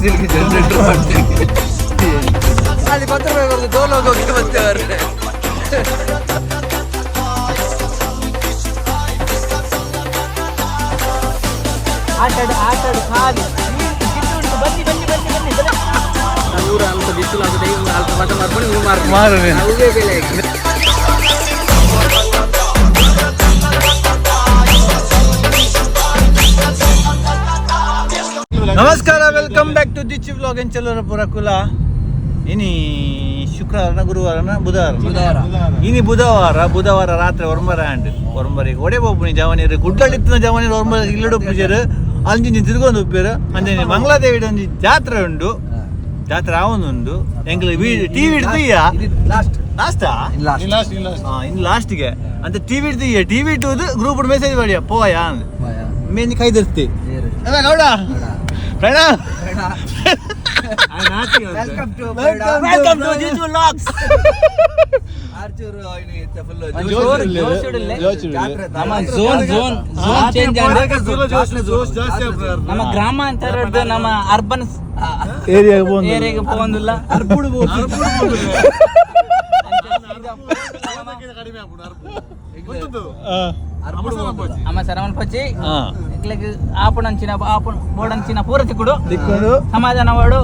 Diesel generator ಮಾಡ್ತೀವಿ. ಅಲ್ಲಿ 10 ರೂಪಾಯಿ ಬರ್ತದೆ, ತೋಲ್ ಹೋಗೋಕೆ ಮತ್ತೆ ಅವ್ರೆ. ಆಟಾಡು ಆಟಾಡು ಖಾಲಿ ಗಿಟ್ಟು ಉಂಟು. ಬನ್ನಿ ಬನ್ನಿ ಬನ್ನಿ ಬನ್ನಿ ಬನ್ನಿ. ಊರ ಅಲ್ಪ ಬಿಸಿಲು ಆಗುತ್ತೆ, ಇವ್ರು ಅಲ್ಪ ಮತ ಮಾಡ್ಕೊಂಡು ಇವ್ರು ಮಾರ್ತಾರೆ. ಮಾರುವೆ. ಅವೇ ಬೆಲೆ. ನಮಸ್ಕಾರ, welcome back to Dichi vlog. ಎಂಚಲರ ಪುರಕುಲ. ಇನಿ ಶುಕ್ರವಾರನ, ಗುರುವಾರನ, ಬುಧವಾರ? ಬುಧವಾರ. ಇನಿ ಬುಧವಾರ. ಬುಧವಾರ ರಾತ್ರಿ ಒರ್ಂಬರ ಆಂಡ್ ಒರ್ಂಬರಿಗೆ ಒಡೆ ಬೋಪುನಿ ಜವನಿರು ಗುಡ್ಡಳಿತ್ತಿನ ಜವನಿರು ಒರ್ಂಬರ ಇಲ್ಲಡು ಪೂಜೆರು ಅಂಜಿನ ತಿರ್ಗೊಂದು ಉಪ್ಪೇರು. ಅಂಜನೆ ಮಂಗಳಾದೇವಿ ಒಂಜಿ ಜಾತ್ರೆ ಉಂಡು, ಜಾತ್ರೆ ಆವೊಂದುಂಡು. ಎಂಕ್ಲು ಟಿವಿ ಇಡ್ತೀಯ. ಲಾಸ್ಟ್. ಲಾಸ್ಟಾ? ಲಾಸ್ಟ್. ಇನ್ನು ಲಾಸ್ಟ್ಗೆ ಅಂತ ಟಿವಿ ಇಡ್ತೀಯ. ಟಿವಿ ಇಟ್ಟುದು ಗ್ರೂಪ್ ಮೆಸೇಜ್ ಮಾಡಿಯ ಪೋಯ ಮೇನ್ ಕೈ ಧರ್ತಿ. ಅಲ್ಲ ಗೌಡ, ಪ್ರಣಾಮ್. Welcome to welcome to Jiju vlogs. Archur. ನಮ್ಮ ಝೋನ್ ಝೋನ್ ಝೋನ್ ಚೇಂಜ್. ನಮ್ಮ ಗ್ರಾಮಾಂತರದ್ದು ನಮ್ಮ ಅರ್ಬನ್ ಏರಿಯಾಗೆ. ಏರಿಯಾಗೆ ಪೋವೊಂದಿಲ್ಲ. ಅಮ್ಮ ಸರವಣ ಪಚ್ಚಿ ಇಕ್ಲೆಗ್ ಆಪುಣಂಚಿನ ಆಪುಣ ಬೋಡಂಚಿನ ಪೂರ ತಿಕ್ಕುಡು. ತಿಕ್ಕೊಂಡು. ಸಮಾಧಾನ ವಾಡು.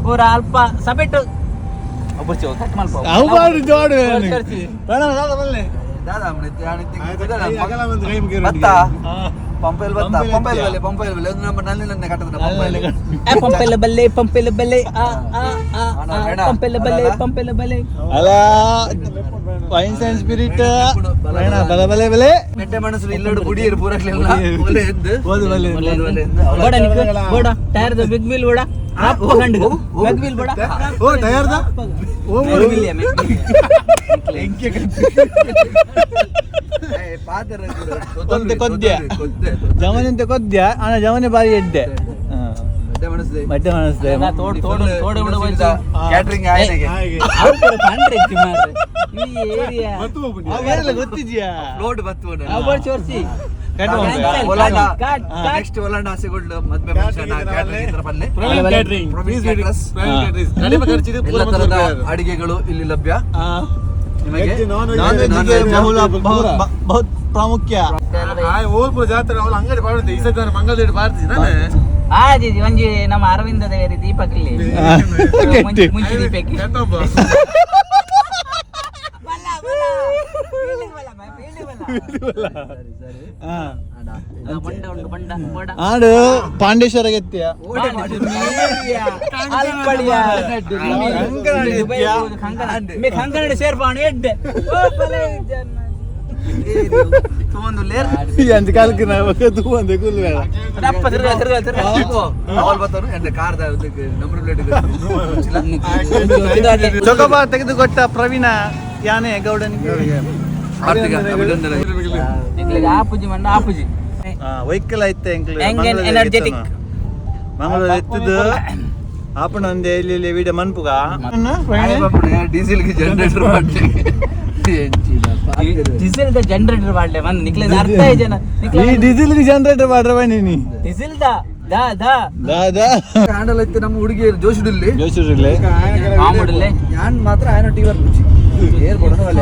ಪೂರ ಅಲ್ಪ ಸಬೆಟ್ಟು ಒಬ್ಬರು ಕಟ್ ಮಲ್ಪ. ಅವು ಮಾಡು ಜೋಡು. ಸರಿ. ಪ್ರಣಾಮ್ ದಾದ ಬಲ್ಲೆ. ಭತ್ತ ಪಂಪೆಲ್ ಭತ್ತ ಪಂಪೆಲ್ ಬಲ್ಲೆ ಪಂಪೆಲ್ ಬಲ್ಲೆ ಒಂದು ನಂಬರ್ ನಲ್ಲಿ ನನ್ನ ಕಟ್ಟದ ಪಂಪೆಲ್. ಪಂಪೆಲ್ಲ ಬಲ್ಲೆ ಪಂಪೆಲ್ಲ ಬಲ್ಲೆ ಆ ಆ ಆ ಆ, ಪಂಪೆಲ್ಲ ಬಲ್ಲೆ ಪಂಪೆಲ್ಲ ಬಲ್ಲೆ. ಅಲ್ಲ, ವೈನ್ಸ್ ಅಂಡ್ ಸ್ಪಿರಿಟ್ ಪ್ರಯಾಣ ಬಲ ಬಲೆ ಬಲೆ. ಮೆಟ್ಟೆ ಮನಸ್ಸು ಇಲ್ಲಡು ಬುಡಿಯರು ಪೂರಕ್ಲೆಲ್ಲ ಒಲೆ ಎದ್ದು ಓದು ಬಲೆ. ಒಲೆ ಎದ್ದು ಅವಳ ಬೋಡ ನಿಕ್ ಬೋಡ ಟೈರ್ the big wheel ಬೋಡ ಅಪ್ಪ ಗಂಡು ಬಿಗ್ ವೀಲ್ ಬೋಡ. ಓ ಟೈರ್ದ ಓ. ಮೆಗ್ ವೀಲ್ ಮೆಗ್ ಏ, ಪಾದರ ಒಂತೆ ಕೊದ್ಯ. ಕೊದ್ದೆ. ಜಮನಿಂತ ಕೊದ್ಯ ಅಣ್ಣ, ಜಮನೆ ಬಾರಿ ಎಡ್ಡೆ. ಮೆಟ್ಟೆ ಮನಸ್ಸು. ಮಟ್ಟೆ ಮನಸ್ಸು. ತೋಡು ತೋಡು ತೋಡು ಬಿಡು. ಕ್ಯಾಟ್ರಿಂಗ್ ಆಯ್ನೆಗೆ. ಅವ್ರು ಪಂಡ್ರೆ ಇತ್ತು ಮಾರ್ರೆ. ಈ ಏರಿಯಾ ಅವೆಲ್ಲ ಗೊತ್ತಿದ್ಯಾ? ಲೋಡ್ ಬತ್ತು. ಅವರು ಚೋರ್ಸಿ. ಒಲಾಂಡ. Cut cut. Next ಒಲಾಂಡ ಆಸೆಗೊಂಡು ಮದ್ವೆ ಫಂಕ್ಷನ್ ಕ್ಯಾಟ್ರಿಂಗ್ ಇತರ ಪಲ್ಲೆ. ಪ್ರವೀಣ್ ಕ್ಯಾಟರರ್ಸ್. ಎಲ್ಲ ತರದ ಅಡಿಗೆಗಳು ಇಲ್ಲಿ ಲಭ್ಯ ನಿಮಗೆ. ನಾನ್ ವೆಜ್ ಬಹುಲ ಬಹುತ್ ಪ್ರಾಮುಖ್ಯ. ಜಾತ್ರೆ ಅವಳು ಅಂಗಡಿ ಪಾಡುತ್ತೆ ಈ ಸತಿ ಮಂಗಳದೇಡಿ ಪಾಡ್ತಿ ನಾನೇ. ಆ ಜಿ ಒಂಜಿ ನಮ್ಮ ಅರವಿಂದ ದೇವರಿ ದೀಪಕ್ ಇಲ್ಲಿ. ಕೆಟ್ಟಿ. ಮುಂಚಿ ದೀಪಕ್ಕೆ. ಎಂತೊಬ್ಬ. ಬಂಡ ಉಂಟು ಬಂಡ ಬೋಡ. ಆಡು ಪಾಂಡೇಶ್ವರ ಗೆತ್ತಿಯ. ಕಂಕನಾಡಿ ಸೇರ್ಪಾಣು ಎಡ್ಡೆ ಓ ಬಲೆ ಜನ. ಒಂದು ಲೇರ್. ಅಂಚ ಕಾಲಕ್ಕೆ ನಾವು ತೂವಂದೆ ಕೂಲ್ ಬೇಡ. ರಪ್ಪ ತಿರ್ಗ ತಿರ್ಗ ತಿರ್ಗ. ಅವಲ್ ಬತ್ತನು ಎಂತ ಕಾರ್ದ ನಂಬರ್ ಪ್ಲೇಟ್. ಚೊಕೊಬಾರ್ ತೆಗೆದುಕೊಟ್ಟ ಪ್ರವೀಣ ಯಾನೆ ಗೌಡನಿಗೆ. ಆರ್ಥಿಕ ಅಭಿನಂದನೆ. ನಿಕ್ಲೆಗ್ ಆಪುಜಿ ಮಂಡ ಆಪುಜಿ. ವೆಹಿಕಲ್ ಐತೆ ಎಂಕ್ಲು. ಹೆಂಗೆ energetic. Mangaluru ಎತ್ತದು ಆಪಣ ಒಂದೇ ಇಲ್ಲಿ ಇಲ್ಲಿ ವಿಡಿಯೋ ಮನ್ಪುಗ. ಡೀಸೆಲ್ ಗೆ ಜನರೇಟರ್ ಮಾಡ್ಲಿ. ಡೀಸೆಲ್ the generator ಮಾಡ್ಲೆ ಬಂದ್ ನಿಕ್ಲೆ ಅರ್ಥ ಜನ. ಈ ಡೀಸೆಲ್ ಜನರೇಟರ್ ಮಾಡ್ರೆ ಬನ್ನಿ ನೀ. Diesel the the the. Dada. Handle ಐತೆ ನಮ್ಮ ಹುಡುಗಿಯರು ಜೋಶಿಡಿಲ್ಲಿ. ಜೋಶಿರ್ಲೆ. ಮಾಮೂಡಲ್ಲೇ. ಯಾನ್ ಮಾತ್ರ ಆಯನ ಟೀವರ್ ಪುಚ್ಚಿ ಏರ್ ಕೊಡೋಣ ಅಲ್ಲ.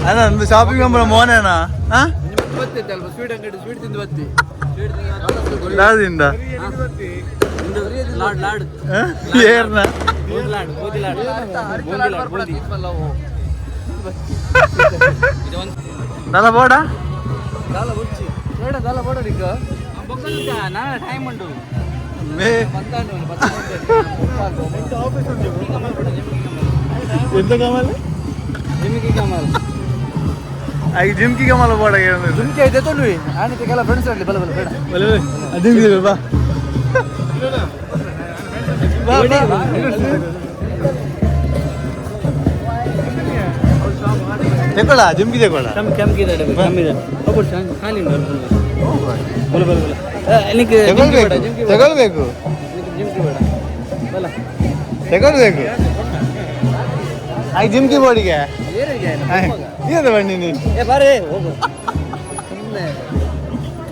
ಅಣ್ಣ ಒಂದು ಶಾಪಿಂಗ್ ಮಾಲ್ ಮೋನೇನಾ? ಹಾ, ಸ್ವೀಟ್ ಅಂಗಡಿ ಸ್ವೀಟ್ ತಿಂದು ಬತ್ತಿ. ದಾದಿಂದ ಲಾಡ್ ಲಾಡ್. ಏರ್ನ ಲಾಡ್ ಗೋಧಿ ಲಾಡ್. ನಲ್ಲ ಬೋಡ. ದಾಲ ಬುಚ್ಚಿ ಬೇಡ, ದಾಲ ಬೋಡ ನಿಕ್ಕ. ನಾನು ಟೈಮ್ ಉಂಟು. ಮೇ ಎಂತ ಕಮಲ್? ಜಿಮ್ಕಿ ಕಮಲ್. ಆಗ ಜಿಮ್ಕಿ ಕಮಲ ಬೋಡ. ಜಿಮ್ಕಿ ಐತೆ ತೊಂಡ್ವಿ ಆನೆ ಕೆಲ ಫ್ರೆಂಡ್ಸ್ ಆಗಲಿ. ಬಲ ಬಲ ಬೇಡ. ಜಿಮ್ಕಿ ಬಾ ಬಾ ಬಾ. ತೆಕ್ಕೊಳ್ಳ, ಜಿಮ್ಕಿ ತೆಕ್ಕೊಳ್ಳ. ಕಮ್ಮಿ ಕಮ್ಮಿ ಇದೆ, ಕಮ್ಮಿ ಇದೆ. ಒಬ್ಬರು ಖಾಲಿ ಉಂಟು. ಬಲ ಬಲ ಬಲ. ನಿಂಗೆ ತಗೊಳ್ಬೇಕು, ತಗೊಳ್ಬೇಕು. ಜಿಮ್ಕಿ ಬೇಡ ಬಲ. ತಗೊಳ್ಬೇಕು. ಆಗ ಜಿಮ್ಕಿ ಬೋರ್ಡಿಗೆ ಏನು ಬನ್ನಿ ನೀನು. ಏ ಬಾರೇ ಹೋಗು ಸುಮ್ಮನೆ.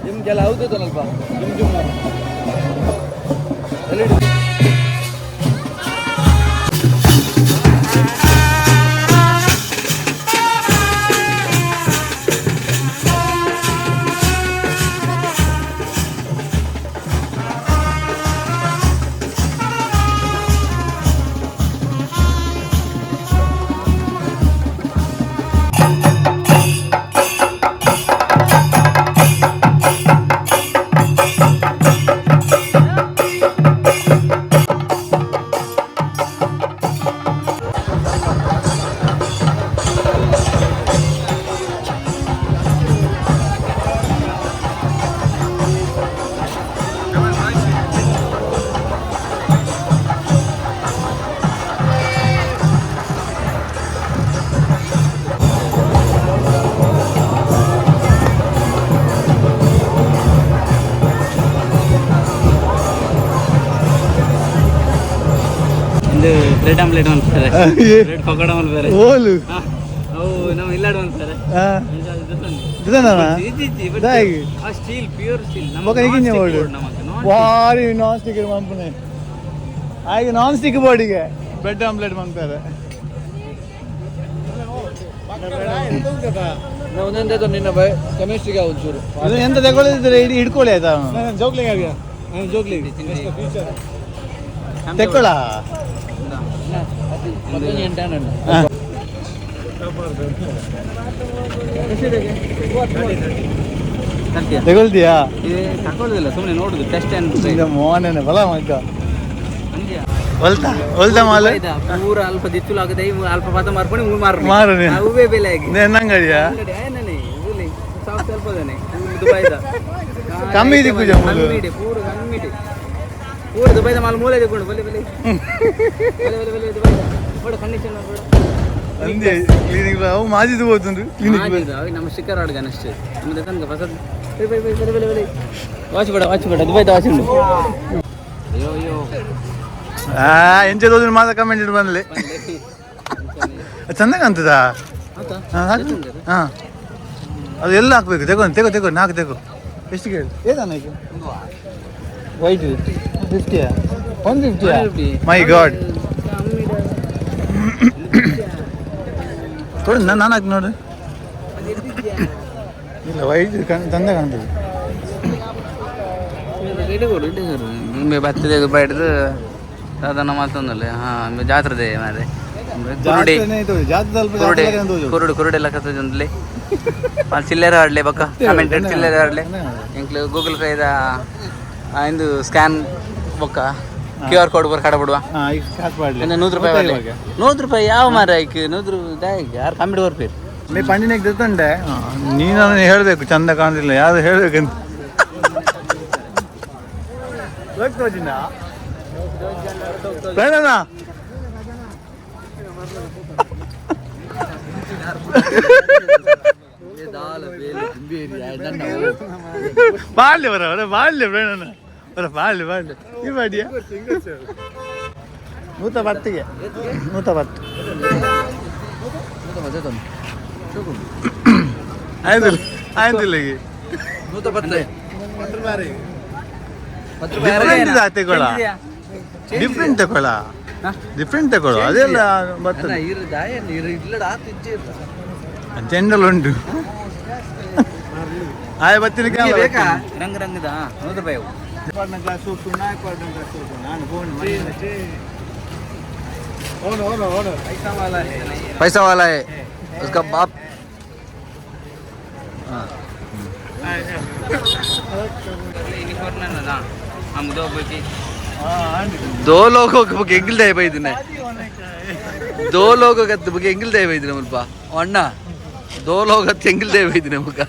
ನಿಮ್ಗೆಲ್ಲ ಹೌದು ಅಲ್ಪ ಜಿಮ್ ಜಿಮ್ ಎಲ್ಲಿ. ಒಂದು ಬ್ರೆಡ್ ಆಮ್ಲೆಟ್ ಮನ್ಪೇರೆ, ಬ್ರೆಡ್ ಪಕೋಡ ಮನ್ಪೇರೆ. ಓಲು? ಅವು ನಮ್ಮ ಇಲ್ಲಾಡ್ ಮನ್ಪೇರೆ. Steel, pure steel. ಬೊಕ ಈಗಿಂಜೆ ಬೋರ್ಡ್ ಭಾರಿ ನಾನ್ ಸ್ಟಿಕ್ ಮನ್ಪುನೆ. ಆಗ ನಾನ್ ಸ್ಟಿಕ್ ಬೋರ್ಡಿಗೆ ಬ್ರೆಡ್ ಆಮ್ಲೆಟ್ ಮನ್ಪೇರೆ. ಒಂದೊಂದೇ ನಿನ್ನ ಬೈ ಕೆಮಿಸ್ಟ್ರಿಗೆ ಒಂಚೂರು. ಇದು ಎಂತ ತಗೊಳ್ಳಿದ್ರೆ ಹಿಡ್ಕೊಳ್ಳಿ ಆಯ್ತಾ? ಜೋಕ್ಲಿಂಗ್ ಆಗ್ಯಾ, ನಾನು ಜೋಕ್ಲಿಂಗ್. ತೆಕ್ಕೊಳ್ಳ. ತಗೊಳ್ತೀಯಾ? ತಗೊಳ್ಳುದಿಲ್ಲ, ಸುಮ್ಮನೆ ನೋಡುದು, ಟೆಸ್ಟ್. ಈಗ ಮೋನೇನೆ ಬಲ ಮಗ್ಗ ಹೊಲ್ತಾ ಹೊಲ್ತಾ ಮಾಲೆ. ಪೂರ ಅಲ್ಪ ದಿತ್ತುಲು ಆಗದೆ ಅಲ್ಪ ಪದ ಮಾರ್ಕೊಂಡು ಮೂ ಮಾರು. ಮಾರುನೆ. ಅವೇ ಬೆಲೆ ಆಗಿ. ನಂಗಡಿಯಾ? ಅಂಗಡಿ ಆಯ್ತಾನೆ ಸಾಫ್ ಸ್ವಲ್ಪ ತಾನೆ ದುಬೈದ. ಕಮ್ಮಿ ದಿಕ್ಕುಜ ಮೂಲು. ಕಮ್ಮಿ ಇದೆ, ಪೂರ ಕಮ್ಮಿ ಇದೆ. ಪೂರ ದುಬೈದ ಮಾಲ್ ಮೂಲೆ ದಿಕ್ಕೊಂಡು. ಬಲೆ ಬಲೆ ಬಲೆ ಬಲೆ ಬಲೆ ದುಬೈದ ಬೋಡ ಕಂಡೀಷನ್ ಬೋಡ. ಅಂದೆ ಕ್ಲಿನಿಕ್ ಅವು ಮಾಜಿದು ಹೋತುಂಡು ಕ್ಲಿನಿಕ್. ಮಾಜಿದು, ಅవి ನಮ್ಮ ಶಿಖರ್ ಅಡ್ಗನ ಅಷ್ಟೇ. ನಮ್ಮ ತನಕ ಹೊಸದು. ಬೈ ಬೈ ಬೈ ಬಲೆ ಬಲೆ ಬಲೆ. ವಾಚ್ ಬೇಡ, ವಾಚ್ ಬೇಡ, ದುಬೈದ ವಾಚ್ ಉಂಟು. ಅಯ್ಯೋ ಅಯ್ಯೋ. ಆ ಎಂಚ ತೋಜುಂಡು ಮಾತ ಕಮೆಂಟ್ ಇಟ್ಟು ಬಂದ್ಲೆ. ಚಂದ ಕಾಣ್ತದಾ? ಹಾಕು. ಹಾ, ಅದು ಎಲ್ಲ ಹಾಕ್ಬೇಕು. ತೆಗೋ ತೆಗೋ ತೆಗೋ, ನಾಲ್ಕು ತೆಗೋ. ಎಷ್ಟು ಕೇಳಿ ಏದಣ್ಣ ಈಗ? ವೈಟ್ 50ಯಾ? 150ಯಾ? ಮೈ ಗಾಡ್. ಕೊಡು, ನಾನು ಹಾಕಿ ನೋಡು. ಇಲ್ಲ, ವೈಟ್ ಚಂದ ಕಾಣ್ತದೆ. ಬರ್ತದೆ ದುಬೈಡ್ದು ಸಾಧಾರಣ ಮಾತೊಂದಲ್ಲ. ಹಾಂ, ಜಾತ್ರೆದೆ ಮಾರೆ ಕುರುಡಿ. ಜಾತ್ರೆನೇ ತೋಜು, ಜಾತ್ರೆ ಸ್ವಲ್ಪ. ಕುರುಡೆ. ಜಾತ್ರೆ ತೋಜು. ಕುರುಡು ಕುರುಡೆ ಎಲ್ಲ ಕತ್ತೊಂದ್ಲೆ ಚಿಲ್ಲರೆ ಆಡ್ಲೆ ಬಕ್ಕ ಕಮೆಂಟ್ ಚಿಲ್ಲರೆ ಆಡ್ಲೆ. ಎಂಕ್ಲು ಗೂಗಲ್ ಪೇದ ಇಂದು ಸ್ಕ್ಯಾನ್ ಬೊಕ್ಕ ಕ್ಯೂ ಆರ್ ಕೋಡ್ ಬರ್ ಕಡ ಬಿಡುವ. ಹಾ, ಈಗ ಕಾಸು ಮಾಡ್ಲಿ. ಇನ್ನು 100 ರೂಪಾಯಿ ಗೊತ್ತಾ ಬರ್ಲಿ. ಇವಾಗ? 100 ರೂಪಾಯಿ ಯಾವ ಮಾರ ಐಕ್ 100 ಯಾರು ಕಮ್ಮಿಡ್ ಬರ್ಪೇರು. ನೀ ಪಂಡಿನಾಗ ತಂಡೆ ನೀನು ಹೇಳಬೇಕು ಚಂದ ಕಾಣಲಿಲ್ಲ ಯಾರು ಹೇಳ್ಬೇಕಂತ ತೋಜಿನ ಬೇಡಣ್ಣ. ಬಾಳ್ಲಿ ಬರ ಬರ ಬಾಳ್ಲಿ ಬೇಡಣ್ಣ ಬರ ಬಾಳ್ಲಿ ಬಾಳ್ಲಿ. ಈ ಮಾಡಿಯಾ 110ಗೆ 110. ಆಯ್ತಿಲ್ಲ, ಆಯ್ತಿಲ್ಲ ಈಗ. 110. ಡಿಫ್ರೆಂಟ್ ತಗೊಳ್ಳ, ಡಿಫ್ರೆಂಟ್ ತಗೊಳ್ಳ, ಡಿಫ್ರೆಂಟ್ ತಗೊಳ್ಳ, ಅದೆಲ್ಲ ಬರ್ತದೆ. ಜನರಲ್ ಉಂಟು. ಆಯ್ ಬತ್ತಿನ. ಬೇಕಾ? ರಂಗ್ ರಂಗದ 100 ರೂಪಾಯಿ ಅವು. पैसा वाला है उसका बाप. दो लोगों को ಎಂಗಿಲ್ ದಯ ಬೈದಿನ, ದೋ ಲೋಗ ಬಗ್ಗೆ ಎಂಗಿಲ್ ದಯ ಬೈದಿನ ಮುಲ್ಪ ಅಣ್ಣ, ದೋ ಲೋಗ ಎಂಗಿಲ್ ದಯ ಬೈದಿನ ಮುಖ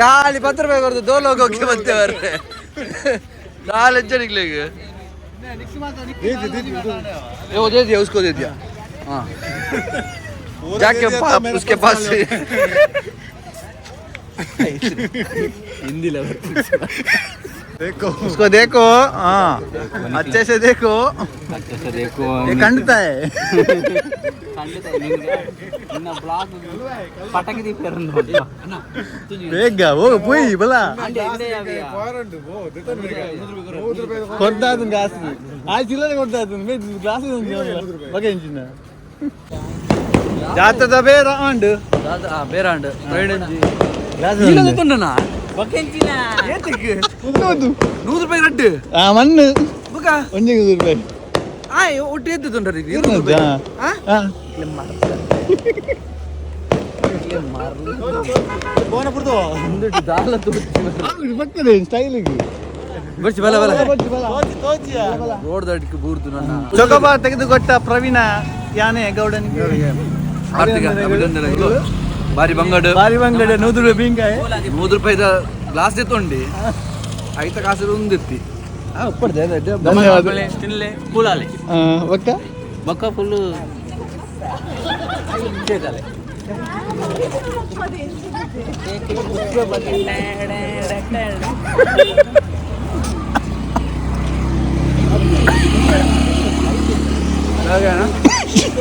ಖಾಲಿ 10 ರೂಪಾಯಿ ಕೊಡ್ದು ದೋ ಲೋಗಕ್ಕೆ ಮತ್ತೆ ಬರ್ರೆ ನಾಲ್ಕು ಜನಿಗೆ. ये वो दे दिया उसको, दे दिया. हाँ, जाके उसके पास से हिंदी. देखो उसको, देखो, हाँ, अच्छे से देखो. अच्छे से देखो. ये कंडता है. ನಿನ್ನ ಬ್ಲಾಗ್ ಪಟಾಕಿ ದೀಪ. ಬೇಗ ಹೋಗು ಪುಯ್ ಬಲ. ಕೊಡ್ತಾ ಗ್ಲಾಸ್ ಆ ಚಿಲ್ಲರೆ ಕೊಡ್ತಾ ಗ್ಲಾಸ್ ಬಗೆ ಇಂಚಿನ ಜಾತ್ರದ ಬೇರ ಆಂಡು. ಬೇರೆ ಅಂಡ್. ಗ್ಲಾಸ್. 100 ರೂಪಾಯಿ ರಡ್ಡು. ಆ ಮಣ್ಣು. ಬುಕ್ಕ. ಒಂಜಿ 100 ರೂಪಾಯಿ. ಆ ಒಟ್ಟು ಎದ್ದು ತೊಂದರೆ. ಹಾ. ಬರ್ತದೆ ಸ್ಟೈಲಿಗೆ. ಬರ್ಚಿ ಬಲ ಬಲ ರೋಡ್ ದಾಟಿಗೆ ಬೂರ್ದು ನನ್ನ. ಚೊಕೊಬಾರ್ ತೆಗೆದುಕೊಟ್ಟ ಪ್ರವೀಣ ಯಾನೆ ಗೌಡನಿಗೆ ಆರ್ಥಿಕ ಅಭಿನಂದನೆಗಳು. ಬಾರಿ ಬಂಗಡು. ಬಾರಿ ಬಂಗಡೆ 100 ರೂಪಾಯಿ ಬೀಂಕಾಯಿ. 100 ರೂಪಾಯಿದ ಗ್ಲಾಸ್ ಎತ್ತೊಂಡಿ ಐತ ಕಾಸು ಒಂದಿತ್ತಿ. ಧನ್ಯವಾದ. ತಿನ್ಲೆ ಕೂಲಾಲೆ. ಒಕ್ಕ. ಬೊಕ್ಕ ಫುಲ್ಲು.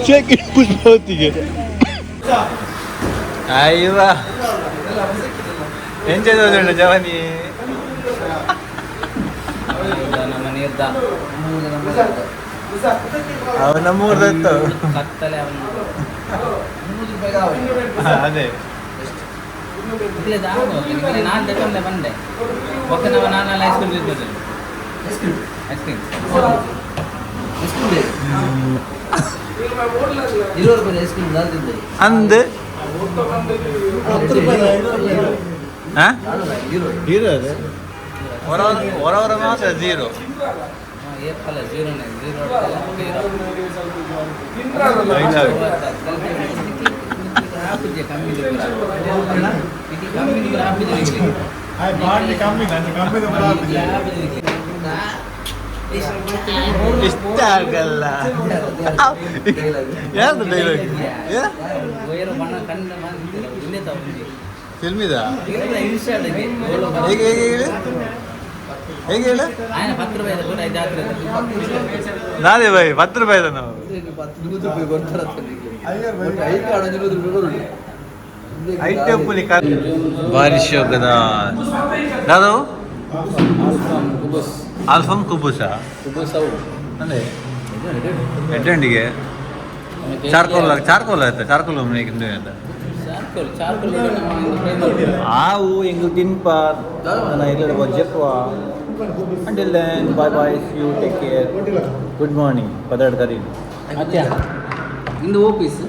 ಚೆಕ್ ಪುಷ್ಪಾವತಿಗೆ ಅಯ್ಯವ ಎಂಜಾಯ್ ಜವಾನಿ. ನಮ್ಮ ನೀರ್ದ. ಅವ ನಮ್ಮೂರ್ದತ್ತು. ಕತ್ತಲೆ ಅವನು. ಅದೇ. ನಾನು ತಕೊಂಡೆ ಬಂದೆ ಬೊಕ್ಕ ನಮ್ಮ ನಾನೆಲ್ಲ ಐಸ್ ಕ್ರೀಮ್ ತಿಂತಿದ್ದೆ, ಐಸ್ ಕ್ರೀಮ್. 20 ರೂಪಾಯಿ ಐಸ್ ಕ್ರೀಮ್. ಅಂದ್ ಹೀರೋ ಹೊರ ಹೊರ ಮಾತ್ರ ಜೀರೋ. ಏಪಲ್ಲ ಜೀರೋನೇ ಜೀರೋ. ಆಪುಜೆ ಕಮ್ಮಿ ಕಮ್ಮಿ ಆಪುಜೆ. ಕಮ್ಮಿ ಕಮ್ಮಿ. ಇಷ್ಟ ಆಗಲ್ಲ. ಯಾರ್ದು ಡೈಲಾಗ್? ಬಣ್ಣ ಕಣ್ಣ ಫಿಲ್ಮಿದ ಹೇಗೆ ಹೇಗೆ ಹೇಳಿ, ಹೇಗೆ ಹೇಳಿ? ఆయన 10 ರೂಪಾಯಿ ಕೂಡ ಜಾತ್ರೆ. ನಾನೇ ಬೈ 10 ರೂಪಾಯಿ ನಾವು. 100 ರೂಪಾಯಿ ಕೊಡ್ತಾರ. ಐದು 100 ರೂಪಾಯಿ ಕೊಡು. ಐಟಮ್ ಪುಲಿ ಬಾರಿ ಶೋಕದ ದಾದವು. ಆಲ್ಫಮ್ ಕುಬುಸ ಅದೇ ಎಡ್ಡಂಡಿಗೆ ಚಾರ್ಕೋಲ್, ಚಾರ್ಕೋಲ್ ಆಯ್ತಾ? ಚಾರ್ಕೋಲ್ ಅಂತ. Charcoal, charcoal. ಆವು ಎಂಗು ತಿನ್ಪ ನನ್ನ ಇಲ್ಲ ಬಜ್ಜಪ್ಪ. Until then, bye bye, see you, take care, good morning. ಪದಾರ್ಥ ಕರೀನಿ. ಅಚ್ಚಾ ಇಂದು ಆಫೀಸ್.